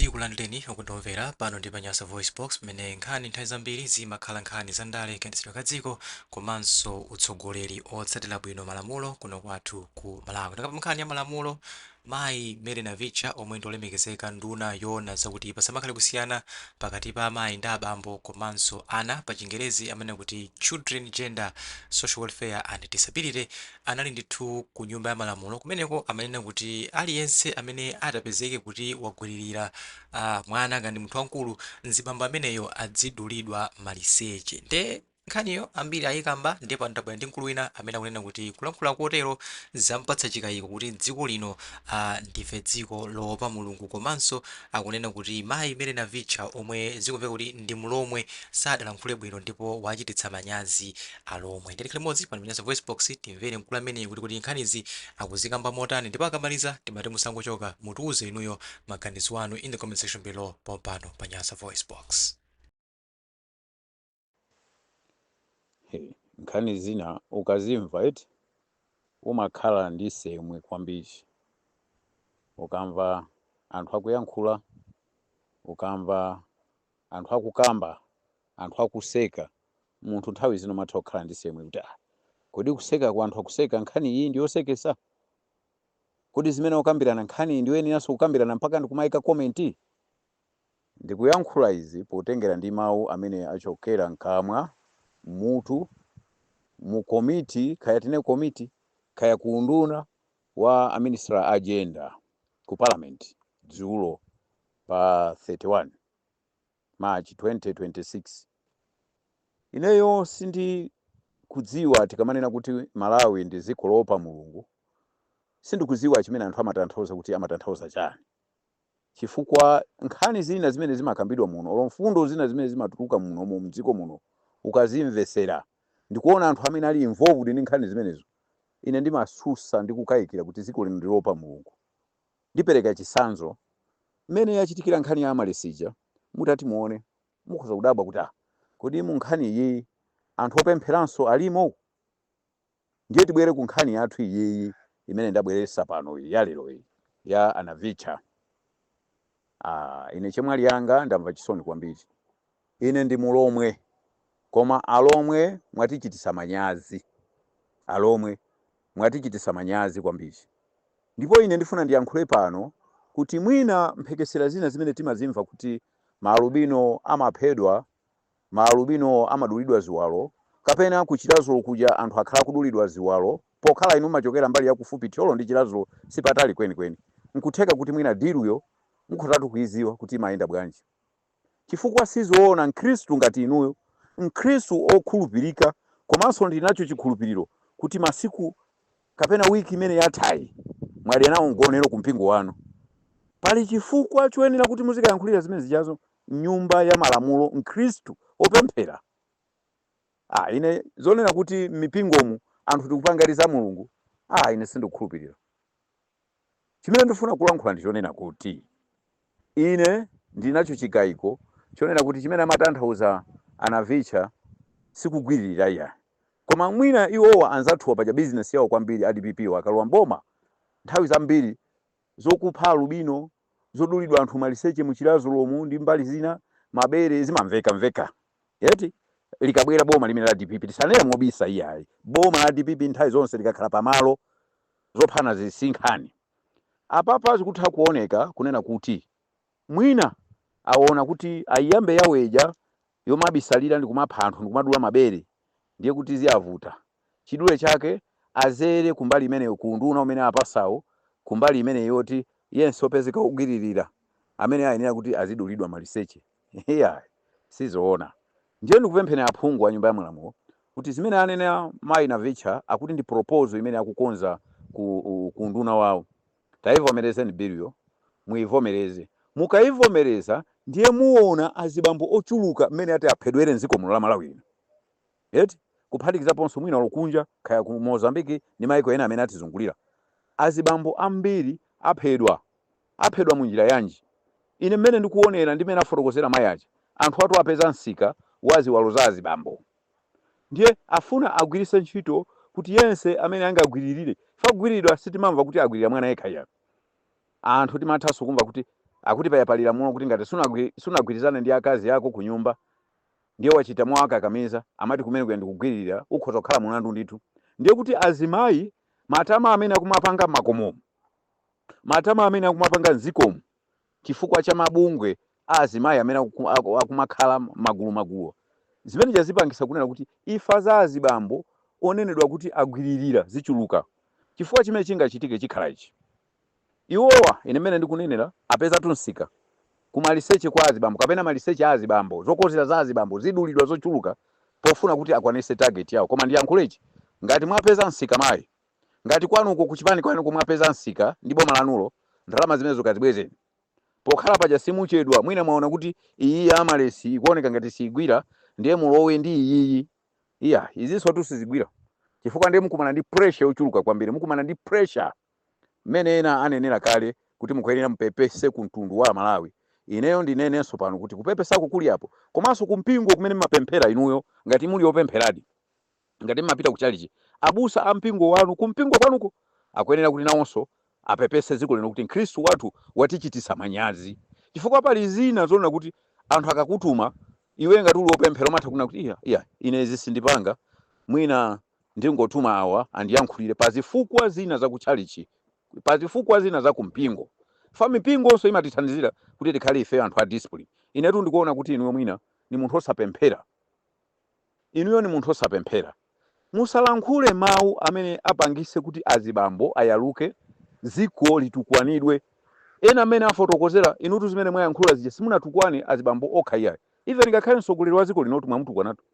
Tikulandireni okondwa pano ndi pa Nyasa Voice Box, pamene nkhani nthawi zambiri zimakhala nkhani za ndale, kayendetsedwe ka dziko komanso utsogoleri otsatira bwino malamulo kuno kwathu ku Malawi. Tikamba nkhani ya malamulo, mayi Mary Navicha, omwe ndi olemekezeka nduna yoona zakuti pasamakhale kusiyana pakati pa amayi ndi abambo komanso ana, pa Chingerezi amene kuti Children, Gender, Social Welfare and Disability, anali ndithu ku Nyumba ya Malamulo. Kumeneko amanena kuti aliyense amene atapezeke kuti wagwiririra mwana ngati munthu wamkulu, mzibambo ameneyo adzidulidwa maliseche. Nde nkhaniyo ambiri ayikamba, ndipo ndabwera ndi mkulu wina amene akunena kuti kulankhula kotero zampatsa chikayiko kuti dziko lino ndife dziko loopa Mulungu. Komanso akunena kuti mayi Mary Navicha, omwe zikumveka kuti ndi Mlomwe, sadalankhule bwino ndipo wachititsa manyazi Alomwe. Ndiye limodzi pano pa Nyasa Voice Box timvere mkulu ameneyi kuti nkhanizi akuzikamba motani, ndipo akamaliza timati musangochoka, mutiuze inuyo maganizo anu in the comment section below pompano pa Nyasa Voice Box. Hey, nkhani zina ukazimva eti umakhala ndi semwe kwambiri. Ukamva anthu akuyankhula, ukamva anthu akukamba, anthu akuseka, munthu nthawi zina umatha kukhala ndi semwe kuti, ah, kodi kuseka kwa anthu akuseka nkhani iyi ndi yosekesa? Kodi zimene akukambirana nkhani iyi ndiyoyeneranso kukambirana mpaka ndikumayika comment? Ndikuyankhula izi potengera ndi mawu amene achokera mkamwa, mutu, mu komiti, kaya tine komiti, kaya ku unduna wa a minister a gender ku parliament dzulo pa 31 March 2026. Ineyo sindikudziwa, tikamanena kuti Malawi ndi dziko loopa Mulungu, sindikudziwa chimene anthu amatanthauza, kuti amatanthauza chani, chifukwa nkhani zina zimene zimakambidwa muno, olo mfundo zina zimene zimatuluka muno mu mdziko muno, ukazimvesera ndikuona anthu amene ali involved ndi nkhani zimenezo, ine ndimasusa ndi kukayikira kuti dziko lino ndiloopa Mulungu. Ndipereka chitsanzo, mmene yachitikira nkhani ya Amaryllis ija, mutati muone mukhoza kudabwa kuti, ah, kodi mu nkhani iyi anthu opempheranso alimo? Ndiye tibwere ku nkhani yathu iyiyi imene ndabweretsa pano, iyi ya lero, iyi ya a Navicha. Ah, ine chemwali yanga ndamva chisoni kwambiri. Ine ndi Mulomwe, koma Alomwe mwatichitisa manyazi. Alomwe mwatichitisa manyazi kwambiri. Ndipo ine ndifuna ndiyankhule pano kuti mwina mphekesera zina zimene timazimva kuti maalubino amaphedwa, maalubino amadulidwa ziwalo, kapena ku Chiradzulu kuja anthu akhala akudulidwa ziwalo, pokhala inu mumachokera mbali yakufupi, Thyolo ndi Chiradzulu sipatali kwenikweni, nkutheka kuti mwina deal yo mukhozatu kuidziwa kuti imayenda bwanji. Chifukwa sizoona Mkhristu ngati inuyo, Mkhristu okhulupirika, komanso ndili nacho chikhulupiriro kuti masiku kapena wiki imene yathayi mwadya nawo mgonero ku mpingo wanu. Pali chifukwa choyenera kuti muzikayankhulira zimene zijazo m'Nyumba ya Malamulo, Mkhristu opemphera? Ah, ine zonena kuti m'mipingomu anthu tikupanga za Mulungu, ah, ine sindikukhulupirira. Chimene ndifuna kulankhula ndi chonena kuti ine ndili nacho chikayiko chonena kuti chimene amatanthauza a Navicha sikugwiririra iya, koma mwina iwowa anzathuwa paja bizinesi yawo kwambiri a DPP akalowa mboma, nthawi zambiri zokupha alubino, zodulidwa anthu maliseche mu Chiradzulumu ndi mbali zina, mabere, zimamveka mveka eti likabwera boma limene la DPP. Tisanene mobisa iyayi, boma la DPP nthawi zonse likakhala pamalo zophana si nkhani. Apapa zikutha kuoneka kunena kuti mwina aona kuti ayiyambe yaweja yomabisalira ndi kumapha anthu ndi kumadula mabere, ndiye kuti ziyavuta. Chidule chake azere kumbali imeneyo, ku unduna umene apasawo, kumbali imeneyo yoti yense opezeka ogwiririra amene ayenera kuti azidulidwa maliseche. Iyayi, sizoona. Ndiye ndikupempheni aphungu a Nyumba ya Malamulo kuti zimene anena mayi Navicha, akuti ndi proposal imene akukonza ku unduna wawo, tayivomerezeni bill yo, muyivomereze. Mukayivomereza ndiye muona azibambo ochuluka mmene ati aphedwere mdziko muno la Malawi lino eti, kuphatikizaponso mwina lokunja, kaya ku Mozambique ndi maiko ena amene atizungulira. Azibambo ambiri aphedwa. Aphedwa munjira yanji? Ine mmene ndikuonera ndi mmene afotokozera mayi aja, anthu atu apeza msika wa ziwalo za azibambo, ndiye afuna agwiritse ntchito kuti yense amene angagwiririre. Ife kugwiriridwa sitimamva kuti agwirira mwana yekha iya. Anthu timathanso kumva kuti Akuti paya pali lamulo kuti ngati sunagwirizane ndi akazi ako ku nyumba, ndiye wachita mwakakamiza, amati kumene kuya ndikugwiririra, ukhoza kukhala mulandu ndithu. Ndiye kuti azimayi, matama amene akumapanga m'makomomo, matama amene akumapanga mdzikomo chifukwa cha mabungwe a azimayi amene akumakhala magulu magulu, zimene chazipangisa kunena kuti imfa za azibambo onenedwa kuti agwiririra zichuluka. Chifukwa chimene chingachitike chikhala ichi: iwowa, ine mmene ndikunenera, apezatu msika kumaliseche kwa azibambo kapena maliseche a azibambo, zokozera za azibambo zidulidwa zochuluka pofuna kuti akwanise target yawo. Koma ndiyankhulechi: ngati mwapeza msika mayi, ngati kwanuko kuchipani kwanuko mwapeza msika ndi boma lanulo, ndalama zimenezo kazibwezeni. Pokhala paja simuchedwa. Mwina mwaona kuti iyi ya Amaryllis ikuoneka ngati siyigwira, ndiye mulowe ndi iyiyi. Iya, izinso tu sizigwira, chifukwa ndiye mukumana ndi pressure yochuluka kwambiri. Mukumana ndi pressure mmene ena anenera kale kuti mukuyenera mupepese ku mtundu wa Malawi. Ineyo ndinenenso pano kuti kupepesako kuli apo, komanso kumpingo kumene mumapemphera inuyo, ngati muli opempheradi, ngati mmapita kuchalichi, abusa a mpingo wanu kumpingo kwanuko akuyenera kuti nawonso apepese dziko lino kuti Mkhristu wathu watichititsa manyazi. Chifukwa pali zina zoona kuti anthu akakutuma iwe, ngati uli wopemphera, umatha kunena kuti, "Iya, iya, ine izi sindipanga, mwina ndingotuma awa andiyankhulire," pa zifukwa zina za kutchalichi, pa zifukwa zina za kumpingo. Fa mipingonso imatithandizira kuti tikhale ife anthu a discipline. Inetu ndikuona kuti inuyo mwina ni munthu osapemphera. Inuyo ni munthu osapemphera. Musalankhule mawu amene apangise kuti azibambo ayaluke, dziko litukwanidwe. Ena amene afotokozera inutu, zimene mwayankhula zija, simunatukwane azibambo okha iyayi. Even ngakhale mtsogoleri wa dziko linotu mwamutukwanatu,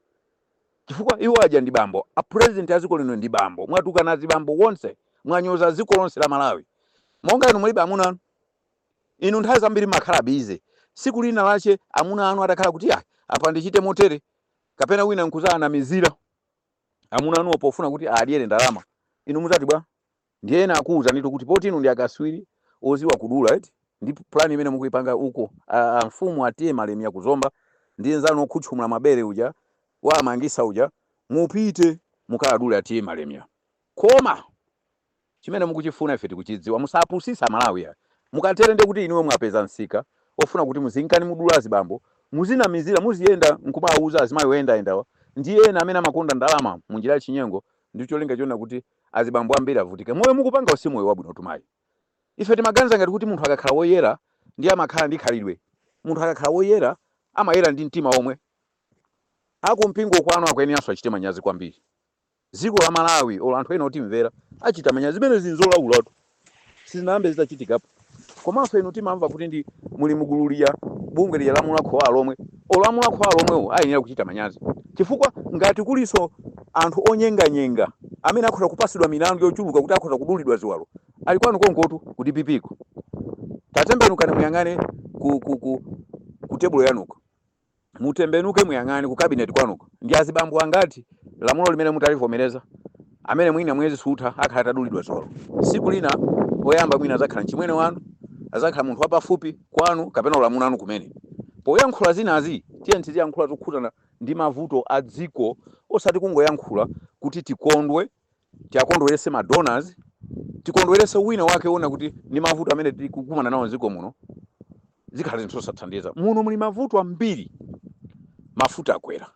chifukwa iwo aja ndi bambo. A president a dziko lino ndi bambo. Mwatukana azibambo wonse, mwanyoza dziko lonse la Malawi. Monga inu mulibe amuna anu, inu nthawi zambiri makhala busy. Siku lina lache amuna anu atakhala kuti, "Ah, apa ndichite motere," kapena wina nkuza anamizira amuna anuwo pofuna kuti adyere ndalama, inu muzati bwa? Ndiye ena akuwuzanitu kuti poti inu ndi akaswiri oziwa kudula eti, ndi plan imene mukuyipanga uko, a mfumu atiye malemi akuzomba ndi nzanu okhutchumula mabere uja wamangisa uja, mupite mukadule atiye malemya. Koma chimene mukuchifuna ife tikuchidziwa. Musapusisa Malawi ya. Mukatere ndiye kuti inuyo mwapeza msika ofuna kuti muzinkani mudula azibambo, muzinamizira, muziyenda nkumawuza azimayi oyendayendawa ndi ena amene amakonda ndalama munjira ya chinyengo, ndi cholinga choona kuti azibambo ambiri avutike. Moyo mukupanga usi moyo wabwino tumayi. Ife timaganiza ngati kuti munthu akakhala woyera ndiye amakhala ndi khalidwe. Munthu akakhala woyera amayera ndi mtima omwe. Akumpingo kwanu akuyeneranso achite manyazi kwambiri. Dziko la Malawi olo anthu ena otimvera achita manyazi. Zimene zili zolaulatu, sizinayambe zitachitikapo. Komanso inu timamva kuti ndi muli mugulu lija, bungwe lija la Mulhako wa Alomwe. Olo a Mulhako wa Alomwewo ayenera kuchita manyazi, chifukwa ngati kuliso anthu onyenganyenga amene akhoza kupasidwa milandu yochuluka kuti akhoza kudulidwa ziwalo, ali kwanu konkotu ku DPP ko. Tatembenukani muyang'ane ku tebulo yanuko. Mutembenuke muyang'ane ku cabinet kwanuko, ndi azibambo angati lamulo limene mutalivomereza amene mwina mwezi sutha akhala atadulidwa ziwalo? Siku lina oyamba mwina azakhala mchimwene wanu, azakhala munthu wapafupi kwanu kapena ulamuna anu kumene. Poyankhula zinazi, tiye tiziyankhula zokhudzana ndi mavuto a dziko, osati kungoyankhula kuti tikondwe, tiakondwerese ma donors, tikondwerese wina wake ona kuti ndi mavuto amene tikukumana nawo mdziko muno. Zikhala zinthu zosathandiza. Muno muli mavuto ambiri. Mafuta akwera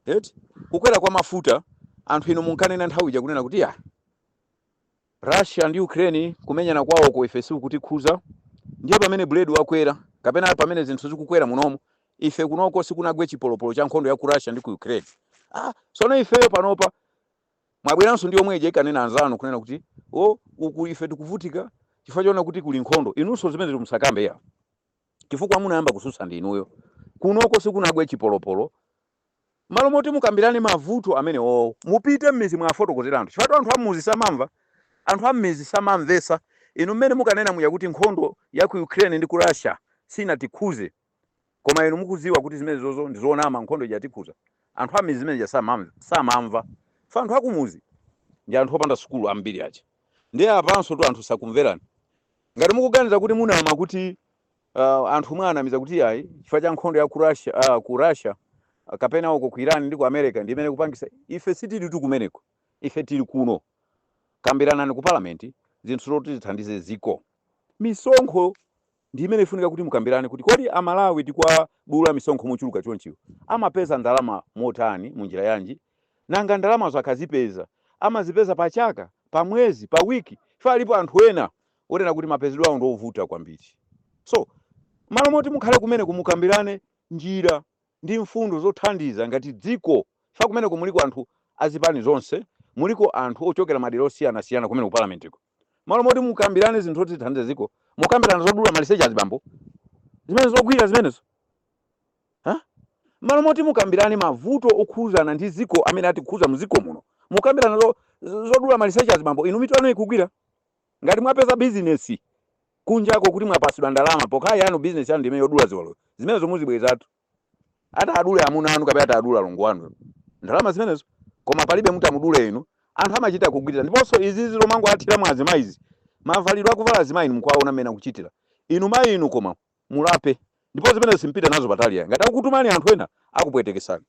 eti. Kukwera kwa mafuta, anthu inu munkanena nthawi ija kunena kuti ya Russia ndi Ukraine kumenyana kwawoko ife sikukutikhuza. Ndiye pamene buledi wakwera kapena pamene zinthu zikukwera munomu, ife kunoko sikunagwe chipolopolo cha nkhondo ya ku Russia ndi ku Ukraine. Ah, sono ifeyo panopa mwabweranso ndi yomwe ija ikanena anzanu kunena kuti o uku ife tikuvutika chifukwa choona kuti kuli nkhondo. Inunso zimene musakambe ya, chifukwa munayamba kususa ndi inuyo. Kunoko sikunagwe chipolopolo. Malo moti mukambirane mavuto amene owo, mupite m'mizi mwafotokozera anthu, chifukwa anthu ammuzi samamva, anthu ammizi samamvesa. Inu mmene mukanena muja kuti nkhondo ya ku Ukraine ndi ku Russia sinatikhuze, koma inu mukudziwa kuti zimene zozo ndi zonama, nkhondo ija yatikhuza. Anthu ammizi zimene ija samamva. Fa anthu akumuzi ndi anthu opanda sukulu ambiri aja. Ndiye apanso tu anthu sakumverani. Ngati mukuganiza kuti munama kuti anthu mwanamiza kuti ayi, chifukwa cha nkhondo ya ku Russia kapena uko ku Iran ndi ku America ndi imene kupangisa, ife sitili tu kumeneko, ife tili kuno. Kambiranani ku parliament zinthu zoti zithandize dziko. Misonkho. Ndi imene ifunika kuti mukambirane kuti kodi Amalawi tikuwadula misonkho mochuluka chonchiwo amapeza ndalama motani, munjira yanji? Nanga ndalamazo akazipeza amazipeza pa chaka, pa mwezi, pa wiki? Chifukwa alipo anthu ena onena kuti mapezedwe awo ndi ovuta kwambiri. So malo moti mukhale kumeneko mukambirane njira ndi mfundo zothandiza ngati dziko, chifukwa kumeneko muliko anthu azipani zonse, muliko anthu ochokera madera osiyanasiyana kumene ku parliamentiko. Malo moti mukambirane zinthu zoti zithandize dziko, mukambirana zodula maliseche azibambo, zimene zogwira zimenezo. Ha? Malo moti mukambirane mavuto okhuzana ndi dziko amene atikhuza mdziko muno, mukambirana zodula maliseche azibambo. Inu mitu yanu ikugwira? Ngati mwapeza bizinesi kunjako kuti mwapasidwa ndalama pokha yanu, bizinesi yanu ndimene yodula ziwalo zimenezo, muzibwezatu. Ata adule amuna anu kapena ata adule alongo anu ndalama zimenezo, koma palibe mutamudule inu. Anthu amachita kugwirira. Ndiponso izizi zomango athira mwa azimayizi, mavalidwe akuvala azimayi, inu mukuwaona mmene akuchitira inu mayi inu, koma mulape. Ndipo zimenezo simpita nazo patali yayi. Ngati akukutumani anthu ena, akupwetekesani.